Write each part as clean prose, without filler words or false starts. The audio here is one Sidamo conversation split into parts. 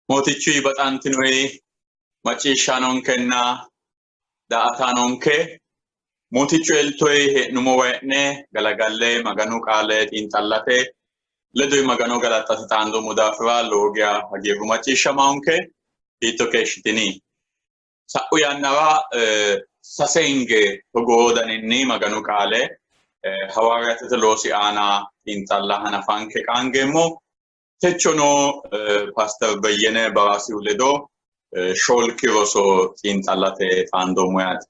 Mootichu baxantinori macciishshaanonkenna daa''ataanonke Mootichu eltoyi hee'nummo wayi'ne galagalle Maganu qaale xiinxallate ledo Magano galaxxate xaandoommo daafira lowo geya hagiirru macciishshamaonke. Hiitto keeshshitini? Sa'u yannara sase hinge togoo daninni Maganu qaale hawaariyaatete loosi aana xiinxalla hanafanke qaangeemmo. Techono Paaster Beyyene Baraasihu ledo shoolki roso xiinxallate xaandoommo yaate.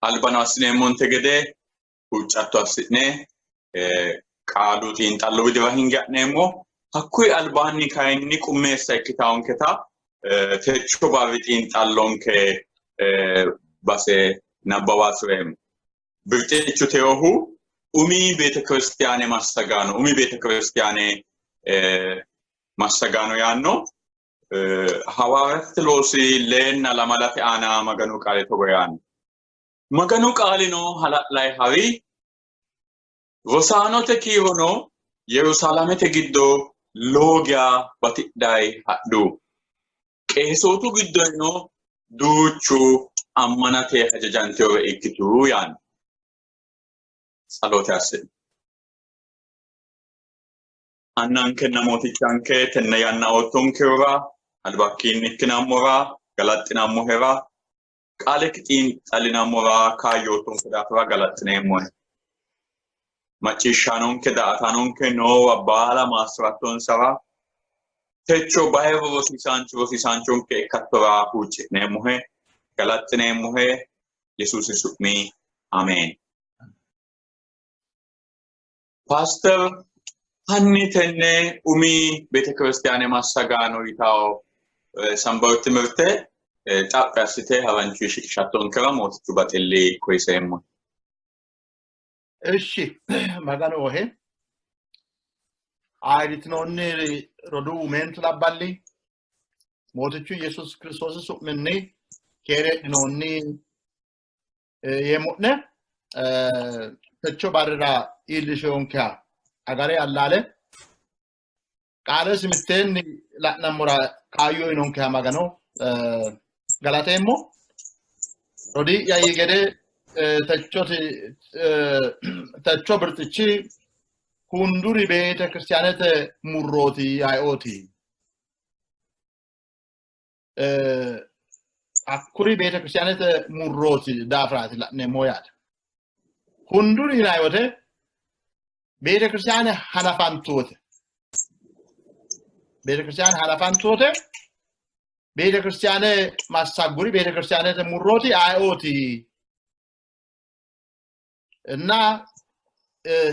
Albano assineemmonte gede huuccatto assi'ne qaalu xiinxallo widira hinge ha'neemmo. Hakkuyi albaanni kayinni qummeessa ikkitaonketa techo barri xiinxallonke base nabbawa hasi'reemmo. Birxichu teohu umi beetekiristiyaane massagaano umi beetekiristiyaane massagaano yaanno. Hawaariyaatete loosi leenna lamalate aana Maganu qaali togo yaanno. Maganu qaalino hala'layi ha'ri, rosaanote kiirono Yerusaalamete giddo lowo geya batidhayi hadhu. Qeesootu giddonnino duuchu ammanate hajajantinore ikkitu yaanno. Tsaloote assi'no. Annankenna Mootichanke tenne yanna oottonkehura albakkiinni ikkinammora galaxxinammohera qaalekki xiinxallinammora kaayyo oottonke daafira galaxxineemmohe. Macciishshaanonke daa''ataanonke noowa baala maassi'rattonsara techo bayiru rosiisaanchi rosiisaanchonke ikkattora huucci'neemmohe, galaxxineemmohe. Yesuusi su'mi ameen. Paaster, hanni tenne umi beetekiristiyaane massagaano yitawo sambatu timirte xaphi assite haranchu shiqishattonkera Mootichu baxilli koyiseemmo. Eshi Maganu ohe ayirritinoonni roduuwu meentu labballi Mootichu Yesuusi Kiristoosi su'minni keere heedhinoonni yeemmo'ne techo barrira iillisheyonkeha agare allaale qaalesi mitteenni la'nammora kaayyo uyinonkeha Magano galateemmo. Rodii'ya yii gede techo birxichi hunduri beete kiristiyaanete murrooti ayeooti? Hakkuri beetekiristiyaanete murrooti daafiraati la'neemmo yaate. Hunduri yinanni wote beetekiristiyaane hanafantu wote beetekiristiyaane hanafantu wote beetekiristiyaane massagguri beetekiristiyaanete murrooti ayeooti እና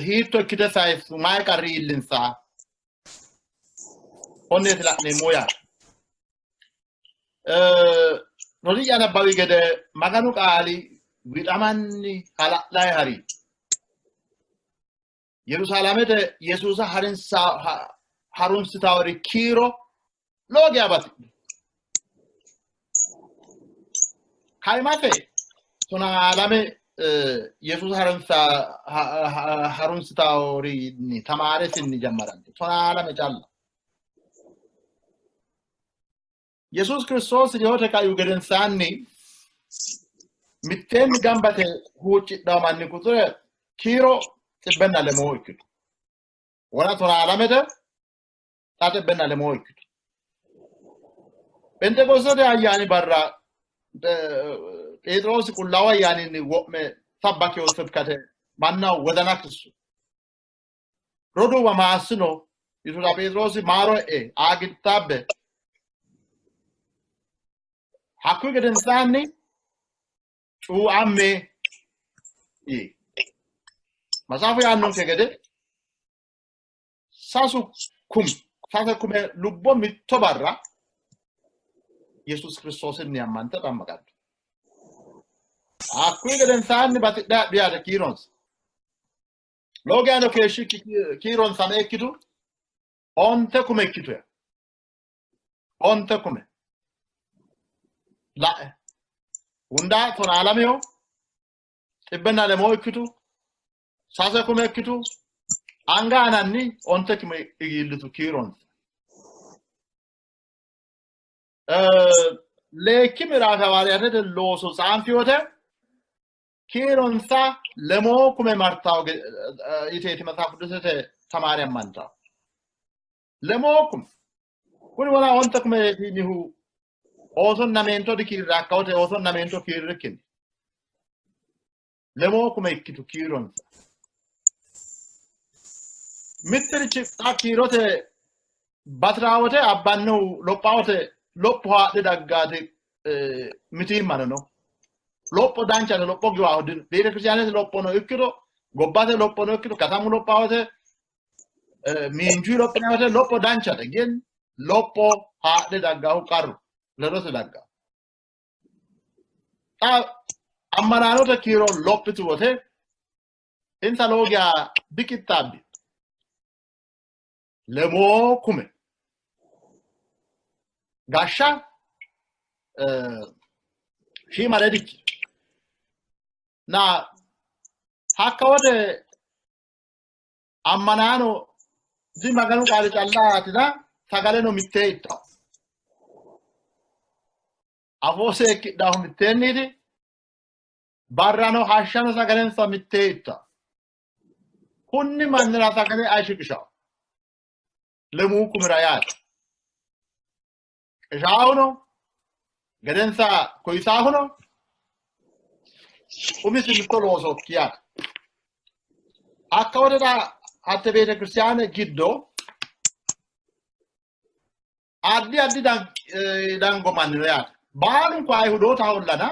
hiitto ikkite sayissu mayi qarri iillinsa konneeti la'neemmo yaate. Rodi'ya nabbawi gede Maganu qaali wixamanni hala'layi hari. Yerusaalamete Yesuusa harunsitawori kiiro lowo geya batidhu. Kaimate 12 Yesuusa harunsitaworinni tamaaresinni jammarante 12 calla. Yesuusi Kiristoosi reyote kaihu gedensaanni mitteenni gambate huuccidhanno manni quxure kiiro 140 ikkitu. Wona 12te xa 140 ikkitu. Phenxeqosxete ayyaani barra Pheexiroosi qullaawu ayyaaninni wo'me sabbakewo sibkate manna wodana kissu. Roduuwa maassino yituta Pheexiroosi maaro e'e aagintaabe hakkuyi gedensaanni cuuamme yii. Matsaafu yaannonke gede sasu kumi sase kume lubbo mitto barra Yesuusi Kiristoosinni ammante xammaqantu. Hakkuyi gedensaanni batidhe hadhu yaate kiironsa. Lowo geano keeshshikki kiironsa me ikkitu? 9 kume ikkitu ya. 9 kume. La'e. Hunda 12ho 140 ikkitu. 6 kume ikkitu. Anga aananni 9 kume iillitu kiironsa. Leekki ምዕራፍ ሐዋርያትete looso tsaanfi wote kiironsa lemoo kume martawo yiteeti መጽሐፍ ቅዱስete ተማሪ አማንታው lemoo kume kuni wona onte kumeeti yinihu oosonna meento dikiirre hakkawote oosonna meento kiirrikkinni lemoo kume ikkitu kiironsa mittirichi xa kiirote batirawote abbannohu lophawote lopho haadhe daggaati mitiimmano no lopho danchate lopho giwaahu dino beetekiristiyaanete lophono ikkito gobbate lophono ikkito katamu lophawote miinjuyi lophinaawote lopho danchate ግን lopho haadhe daggaahu qarru ledote daggaa xa ammanaanote kiiro lophitu wote insa lowo geya diqixxaabbi lemoo kume gashsha shiimare dikki na hakka wote ammanaano di Maganu qaali callaatina sagaleno mittee ittawo afoo seekkidhaahu mitteenniiti barrano hashshano sagalensa mittee ittawo kunni mannira sagale ayi shiqishawo lemuu kumira yaate qishaahuno gedensa koyisaahuno umisi mitto loosookki yaate hakka wote hatte beetekiristiyaane giddo addi addi dango manni no yaate baalunku Ayihudoota hollana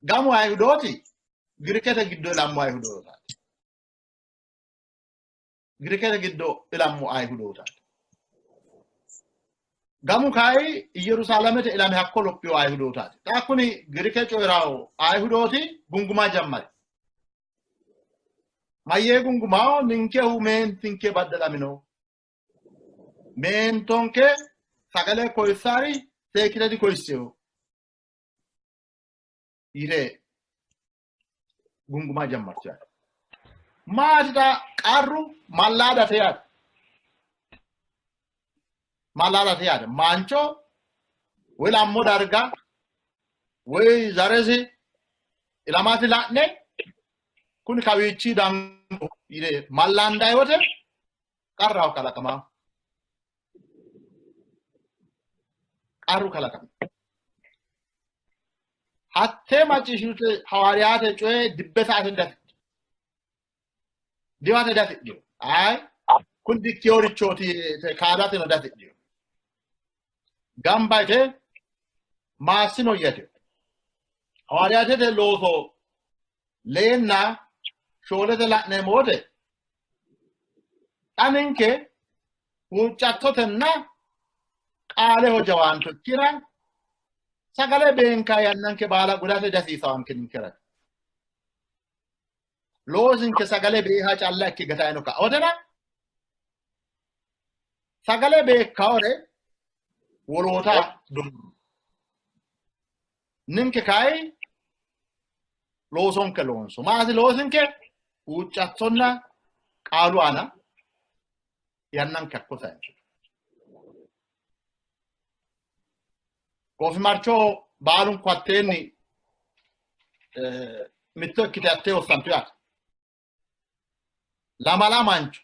gamu Ayihudooti Girikete giddo ilammo Ayihudootaati Girikete giddo ilammo Ayihudootaati gamu kayi Iyerusalamete ilame hakko lophiyo Ayihudootaati xa kuni Girike coyirawo Ayihudooti gunguma jammari mayyee gungumawo ninkehu meentinke baddalamino meentonke sagale koyissari seekkite dikoyisseyo yite gunguma jammartu yaate maatita qarru mallaadate yaate mallaadate yaate mancho woy lammo darga woy zaresi ilamasi la'ne kuni kawiichi dango yine mallaandayi wote qarraho kalaqama qarru kalaqama hatte macciishshite hawaariyaate coye dibbe sa'ate dafidhino diwate dafidhino ayi kuni dikkeyorichooti kaadateno dafidhino gamba yite maassino yete hawaariyaatete looso leenna shoolete la'neemmo wote xa ninke huuccattotenna qaaleho jawaanto ikkira sagale beenka yannanke baala gudate dihasiisawanke ninkera loosinke sagale beeha calla ikke gatayino ka'otena sagale beekkawore woloota doorru ninke kayi loosonke loonso maati loosinke huuccattonna qaalu aana yannanke hakko sayinso goofimarcho baalunku hatteenni mitto ikkite hattee wossantu yaate lamala mancho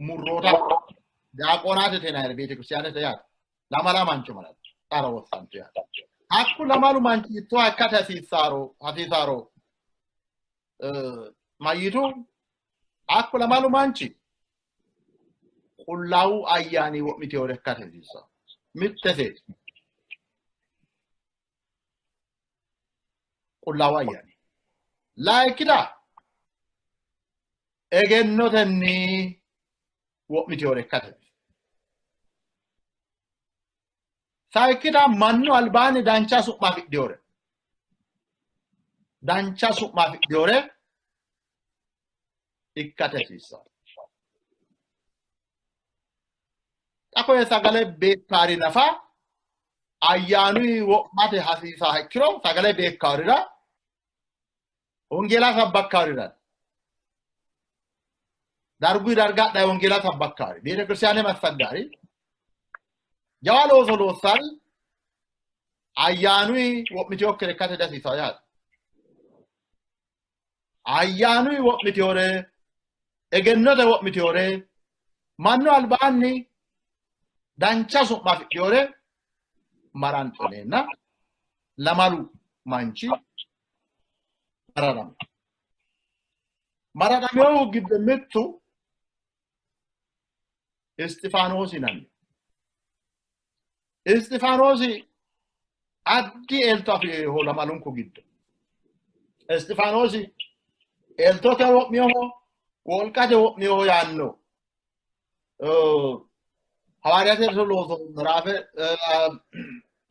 murroota diyaaqoonaatete yinayire beetekiristiyaanete yaate lamala mancho malate xara wossantu yaate hakku lamalu manchi hittooha ikkate hasiisaaro mayyitu hakku lamalu manchi qullaawu ayyaani wo'miteyore ikkate hasiisaaro mitte seeti qullaawu ayyaani layikkita egennotenni wo'miteyore ikkate sayikkita mannu albaanni dancha su'ma afidheyore dancha su'ma afidheyore ikkate hasiissanno xa koye sagale beekkaari nafa ayyaanuyi wo'mate hasiisaha ikkiro sagale beekkaarira wongeela sabbakkaarira darguyi darga hadhayi wongeela sabbakkaari beetekiristiyaane massaggaari jawa looso loossari Ayyaanuyi wo'mitinokkire ikkate dihasiisanno yaate. Ayyaanuyi wo'mitinore, egennote wo'mitinore, mannu albaanni dancha su'ma afidhinore maranxoneenna lamalu manchi mararami. Mararaminohu giddo mittu Isxifaanoosi yinanni. Isxifaanoosi addi elto afi'rinoho lamalunku giddo. Isxifaanoosi eltote wo'minoho, wolqate wo'minoho yaanno. Hawaariyaate looso muraafe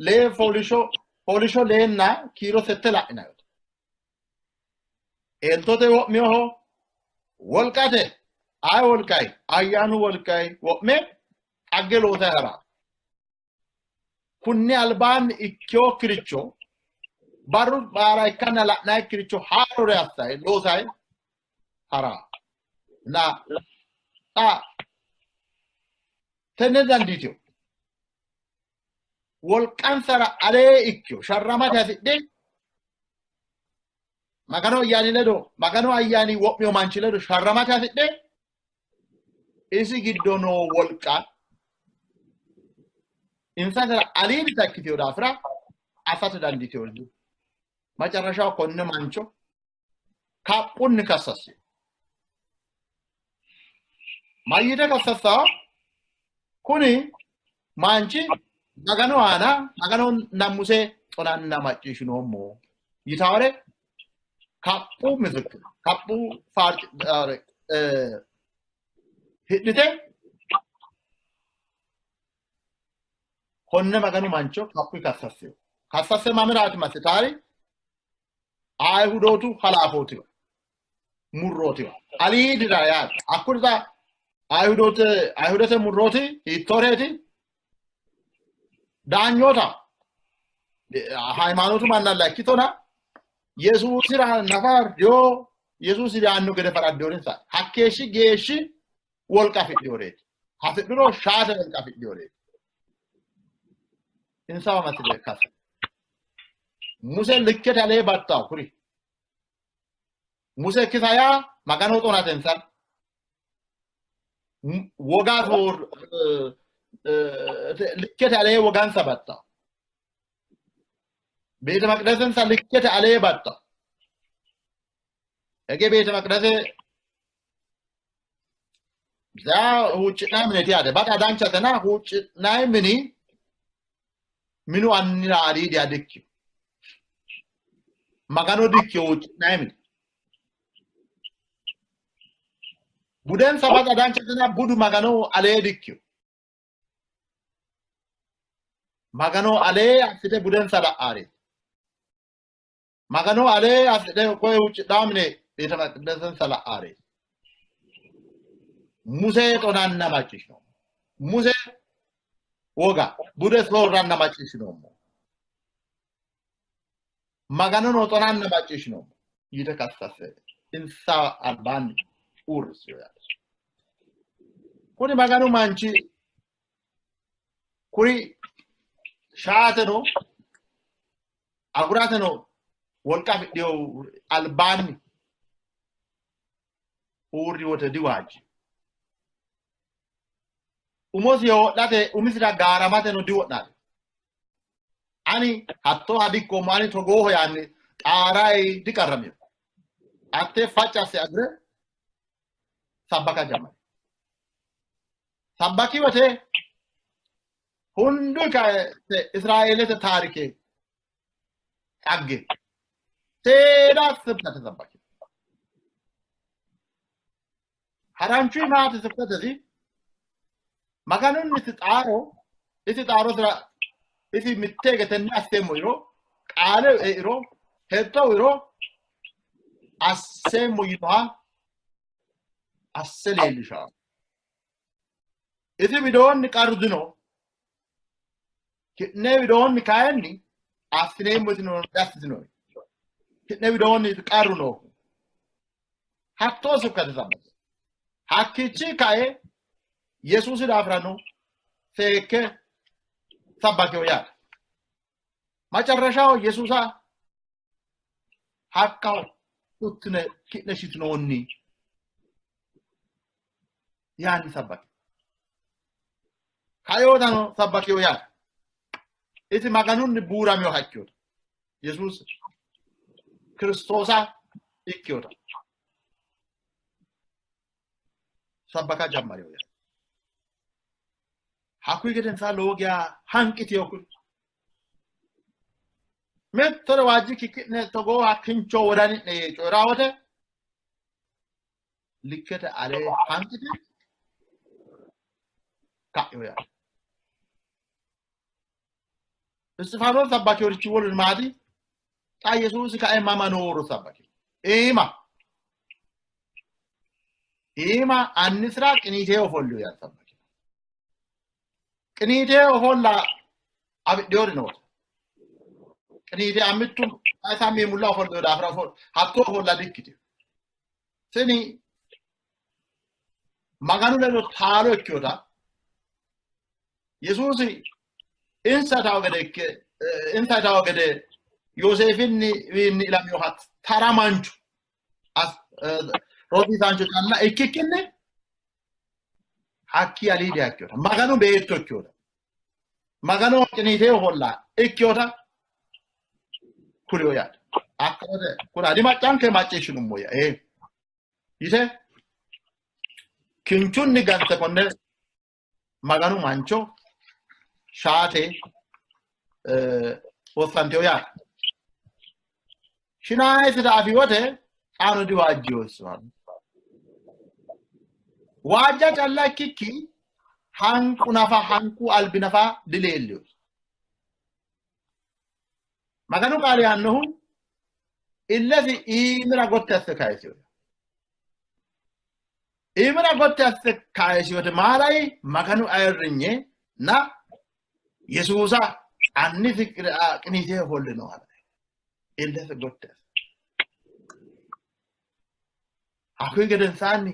lee fooliishsho fooliishsho leenna kiiro sette la'inanni. Eltote wo'minoho, wolqate aye wolqay ayyaanu wolqay wo'me xagge loosay hara. Kunni albaanni ikkinokkiricho barru baara ikkanna la'nayikkiricho haarore assay loosay hara. Na xa tenne dandiitino. Wolqansara alee ikkino sharramate hasidhe Maganu ayyaani ledo Maganu ayyaani wo'mino manchi ledo sharramate hasidhe isi giddo noo wolqa insasera aliidita ikkitino daafira assate dandiitino. Macarrashaho konne mancho kaphunni kassassi. Mayyite kassassaa? Kuni manchi Maganu aana Maganu Muse xonanna macciishshinoommo yitaare kaphu misikir kaphu faarcidhaare hidhite konne Maganu mancho kaphu kassassino. Kassasse mamiraati massitaari? Ayihudootu halaafootiwa murrootiwa aliidira yaate. Hakkurita Ayihudoote Ayihudete murrooti hiittooreeti? Daanyoota hayimaanotu mannalla ikkitona Yesuusira nafa reyo Yesuusi reyanno gede faraddinorinsa hakkeeshshi geeshshi wolqa afidhinoreeti. Hasidhuro shaate wolqa afidhinoreeti. Insawa massite kasse. Muse likkete alee baxxawo kuri. Muse kisa yaa Magano xonatensa. Woga likkete alee wogansa baxxawo. Beete maqdasensa likkete alee baxxawo. Ege beete maqdase huucci'nanni mineeti yaate. Baxa danchatena huucci'nanni mini minu annira aliidiha dikkino. Magano dikkino huucci'nanni mini. Budensa baxa danchatena budu Magano alee dikkino. Magano alee assite budensa la'aareeti. Magano alee assidhe koye huuccidhaa mine beete maqdasensa la'aareeti. Muse xonanna macciishshinoommo. Muse woga bude soorranna macciishshinoommo. Maganono xonanna macciishshinoommo yite kassasse insa albaanni uurrissino yaate. Kuni Maganu manchi kuri shaateno agurateno wolqa afidhino albaanni uurri wote diwaajji. Umosi hoo'late umisira gaaramateno diwo'naali. Ani hattooha dikkoommo, ani togooho yaanni xaarayi diqarramino. Atte facci asse agure sabbaka jammari. Sabbaki wote hundu kayse Israeelete taarike xagge seeda sibkate sabbaki. Haranchu maati sibkatesi Maganunniti xaaro isi xaarosira isi mitte hige tenne asseemmo yiro qaale eiro hexxo uyiro asseemmo yinoha asse leellishanno. Isi widoonni qarru dino. Ki'ne widoonni kayinni assineemmo yitino diassitinoonni. Ki'ne widoonni qarru noohu. Hattoo sibkate sabbaki. Hakkiichi kae Yesuusi daafirano seekke sabbakino yaate. Macarrashaho Yesuusa hakkaho suttine ki'ne shitinoonni yaanni sabbaki. Kayootano sabbakiyo yaate. Isi Maganunni buuraminoha ikkiyota. Yesuusi Kiristoosa ikkiyota. Sabbaka jammariyo yaate. Hakkuyi gedensaa lowo geya hanqitiyo kuri. Mittore waajjikki ki'ne togooha kincho wodani'ne yee coyi'raa wote likkete alee hanqite ka'ino yaate. Isxifaanoos sabbakiyorichi woluri maati? Xa Yesuusi kae mama nooro sabbaki. Iima. Iima annisira qiniitee ofolliyo yaate sabbaki. Qiniitee ofolla afidhiyori noote. Qiniitee ammittu sammi mulla ofolliyo daafira hattoo ofolla dikkitino. Tini Maganu ledo taalo ikkinota Yesuusi insa tawo gede ikke insa tawo gede Yooseefinni wiinni ilaminoha tara mancho rosiisaancho calla ikkikkinni hakkii aliidiha ikkinota Maganu beetto ikkinota Magano qiniitee ofolla ikkinota kuliyo yaate. Hakkawote kura dimaccanke macciishshinummo ya ee yite kinchunni gante konne Maganu mancho shaate wossantino yaate. Shinaayisita afi wote xaano diwaajjiyo isino. Waajja calla ikkikki hanqu nafa hanqu albi nafa dileelliyo. Maganu qaali yaannohu illesi iimira gotti asse kayisiyo. Iimira gotti asse kayisiyote maalai Maganu ayirrinye na Yesuusa annisi qiniitee ofolle nooha lai. Illesi gotti asse. Hakkuyi gedensaanni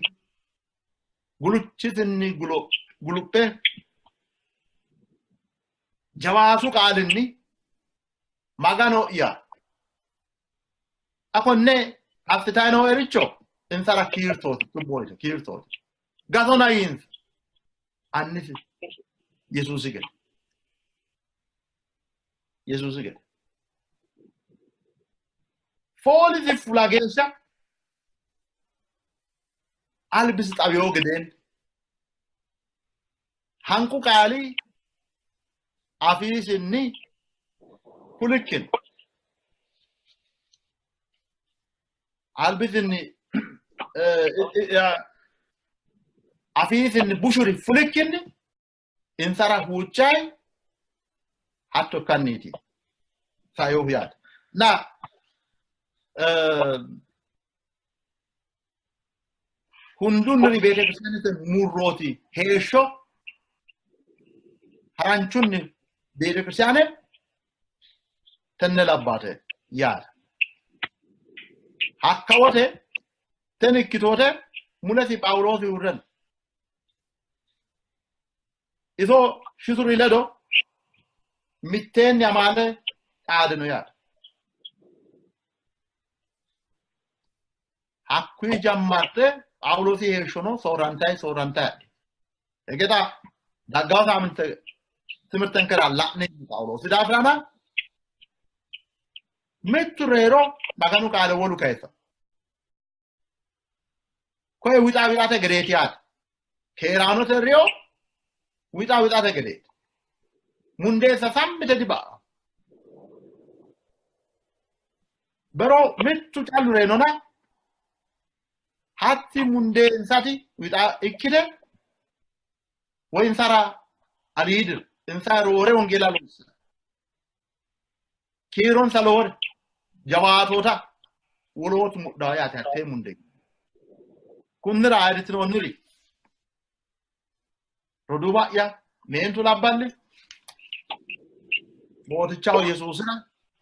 guluchisinni guluphe jawaasu qaalinni Magano'ya, xa konne assitanni nooericho insara kiirtooti, cubbo yite kiirtooti, gatona yiinsa. Annisi Yesuusi gede. Yesuusi gede. Foolisi fula geeshsha albisi xawiyo gedeen hanqu qaali afiisinni fulikkin albisinni afiisinni bushuri fulikkinni insara huuccayi hatto ikkanniiti sayohu yaate. Na hundunniri beetekiristaanete murrooti heeshsho haranchunni beetekiristaane tenne labbaate yaate. Hakka wote tini ikkitoote mulesi Phaawuloosi uurre no. Iso shituri ledo mitteenni amaale xaadino yaate. Hakkuyi jammarte Phaawuloosi heeshshono soorrantayi soorrantayi hadhi. Egeta daggawo saaminte timirtenkera la'neemmo Phaawuloosi daafirana mittu reyiro Maganu qaale wolu kayisa. Koye wixa wixate gedeeti yaate. Keeraanote reyo wixa wixate gedeeti. Mundeessa sammite diba'a. Bero mittu callu reyinona hatti mundeensati wixa ikkite woy insara aliidira insa roore wongeela loossino. Kiironsa lowore jawaatoota wolootu mudhaa yaate hattee mundee. Kunnira ayirritinoonniri roduuwa'ya meentu labballi Mootichaho Yesuusira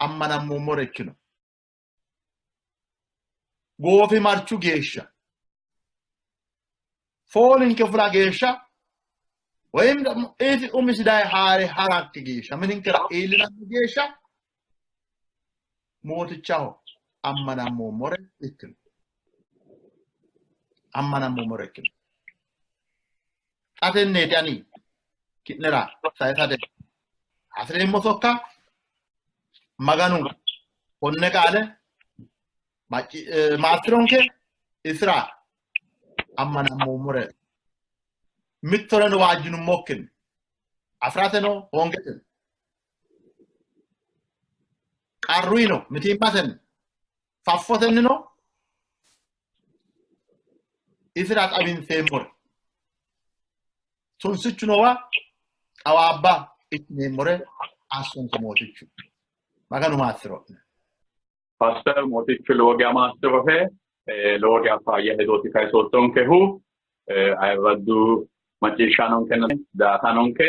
ammanammoommore ikkino. Goofimarchu geeshsha foolinke fula geeshsha ወይም ደግሞ isi umisi daye haare harakki geeshsha mininkera iillinanni geeshsha Mootichaho ammanammoommore ikkino. Ammanammoommore ikkino. Xa tenneeti ani ki'nera sayisate hasi'reemmo sokka. Maganu konne qaale maassironke, isira ammanammoommore mittoreno waajjinummokkinni afi'rateno hoongeteno qarruyino mitiimmatenni faffotennino isira xawinseemmore tunsichu noowa xawaabba ikkineemmore assonke Mootichu. Maganu maassiro'ne. Paaster, Mootichu lowo geya maassirohe, lowo geya faayya hedooti kayisoottonkehu. Ayirraddu macciishshaanonkenna daatanonke,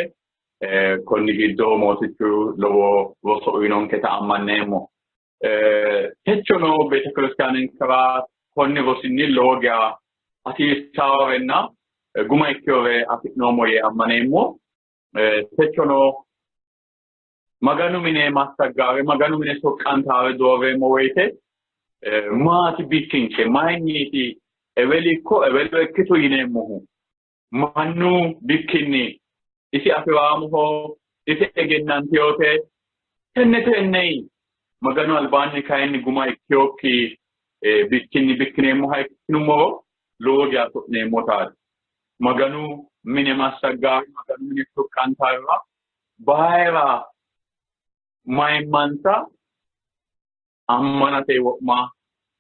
konni giddo Mootichu lowo roso uyinonketa ammanneemmo. Techono beetekiristiyaanenkera konni rosinni lowo geya hasiisaaworenna guma ikkewore afi'noommo yee ammaneemmo. Techono Maganu mine massaggaare, Maganu mine soqqantaare doorreemmo woyite maati bikkinke, mayinniiti eweli ikko ewelo ikkito yineemmohu? Mannu bikkinni isi afi'raamoho, isi egennantinote, tenne tenne Maganu albaanni kayinni guma ikkinokki bikkinni bikkineemmoha ikkinummoro lowo geya so'neemmotaati. Maganu mine massaggaare, Maganu mine soqqantaarra bayira mayimmansa ammanate wo'ma,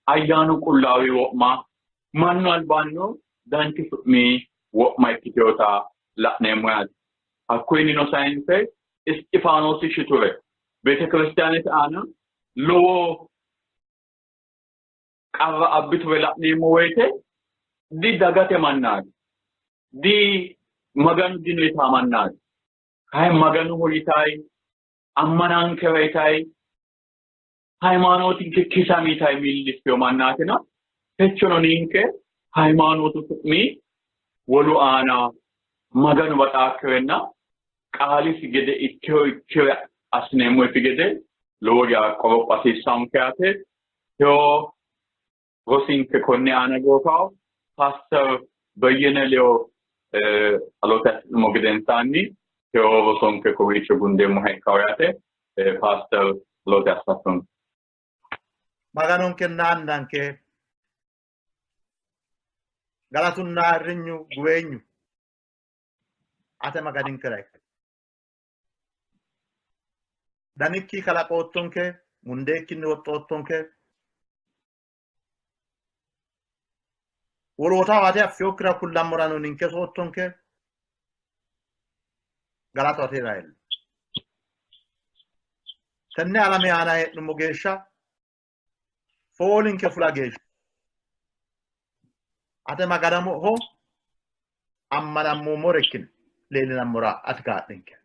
ayyaanu qullaawi wo'ma, mannu albaannino danchu su'mi wo'ma ikkitinota la'neemmo yaate. Hakkuyinnino sayinse Isxifaanoosi shiture beetekiristiyaanete aana lowo qarra abbiture la'neemmo woyite di dagate mannaati, di Maganu dino yitaa mannaati. Kayi Maganoho yitayi, ammanankera yitayi, hayimaanootinke kisami yitayi millissino mannaatina techono ninke hayimaanootu su'mi wolu aana Maganu baxaakkirenna qaalisi gede ikkeho ikkeho assineemmo isi gede lowo geya qoropho hasiissanke yaate. Tewo rosinke konni aana goofawo. Paaster Beyyene leyo alote assi'nummo gedensaanni tewo rosonke kowiicho gundeemmoha ikkawo yaate. Paaster, alote assattonke. Maganonkenna Annanke, galatunna ayirrinyu guweenyu ate Maganinkera ikko. Danikki kalaqoottonke, mundeekkinni woxxoottonke, wolootaho ate affinokkira kullammorano ninke soottonke, galatu atera ello. Tenne alame aana hee'nummo geeshsha, foolinke fula geeshsha ate Maganoho ammanammoommore ikkine leellinammora ati kaa'linke.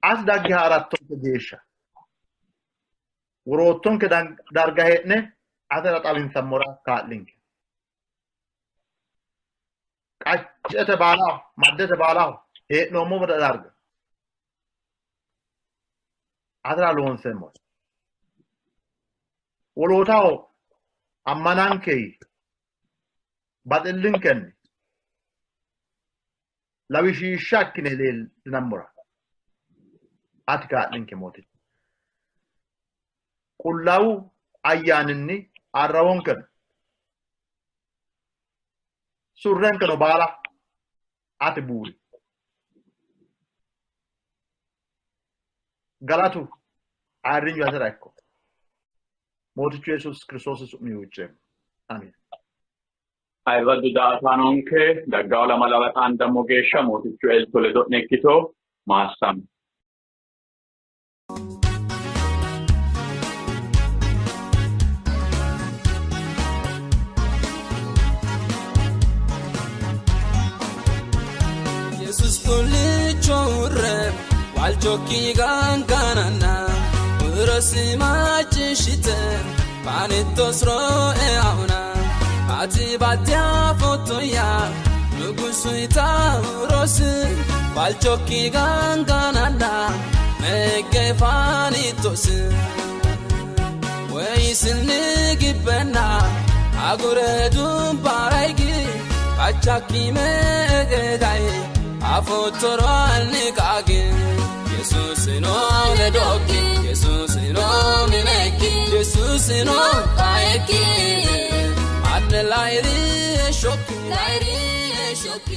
Ati dagge ha'rattonke geeshsha woroottonke darga hee'ne atera xawinsammora kaa'linke. Qaccete baalaho, maddete baalaho hee'noommo darga atera loonseemmo. Wolootaho ammananke baxillinkenni lawishshiishsha ikkine leellinammora ati kaa'linke Mooticha. Qullaawu ayyaaninni arrawonkeno surrenkeno baala ati buuri. Galatu ayirrinyu atera ikko. Mootichu Yesuus Kiristoosi su'minni huucceemmo. Amiin. Ayirraddu daa''ataanonke, daggawo lamalara xaandammo geeshsha Mootichu elto ledo'ne ikkito. Maassame. Yesus tullicho uurre waalchokki gangananna huurosi macciishshite fanittos roe auna ati batte afoottoyya nugusu yita huurosi waalchokki gangananna. Meggefaanittos ወይስኒ ግበና አጉረዱን ባራይጊ ባቻኪ መገዳይ አፎቶሯል ንቃግ ኢየሱስኖ ለዶኪ ኢየሱስኖ ሚነኪ ኢየሱስኖ ቃየኪ አነ ላይሪ ሾኪ ላይሪ ሾኪ።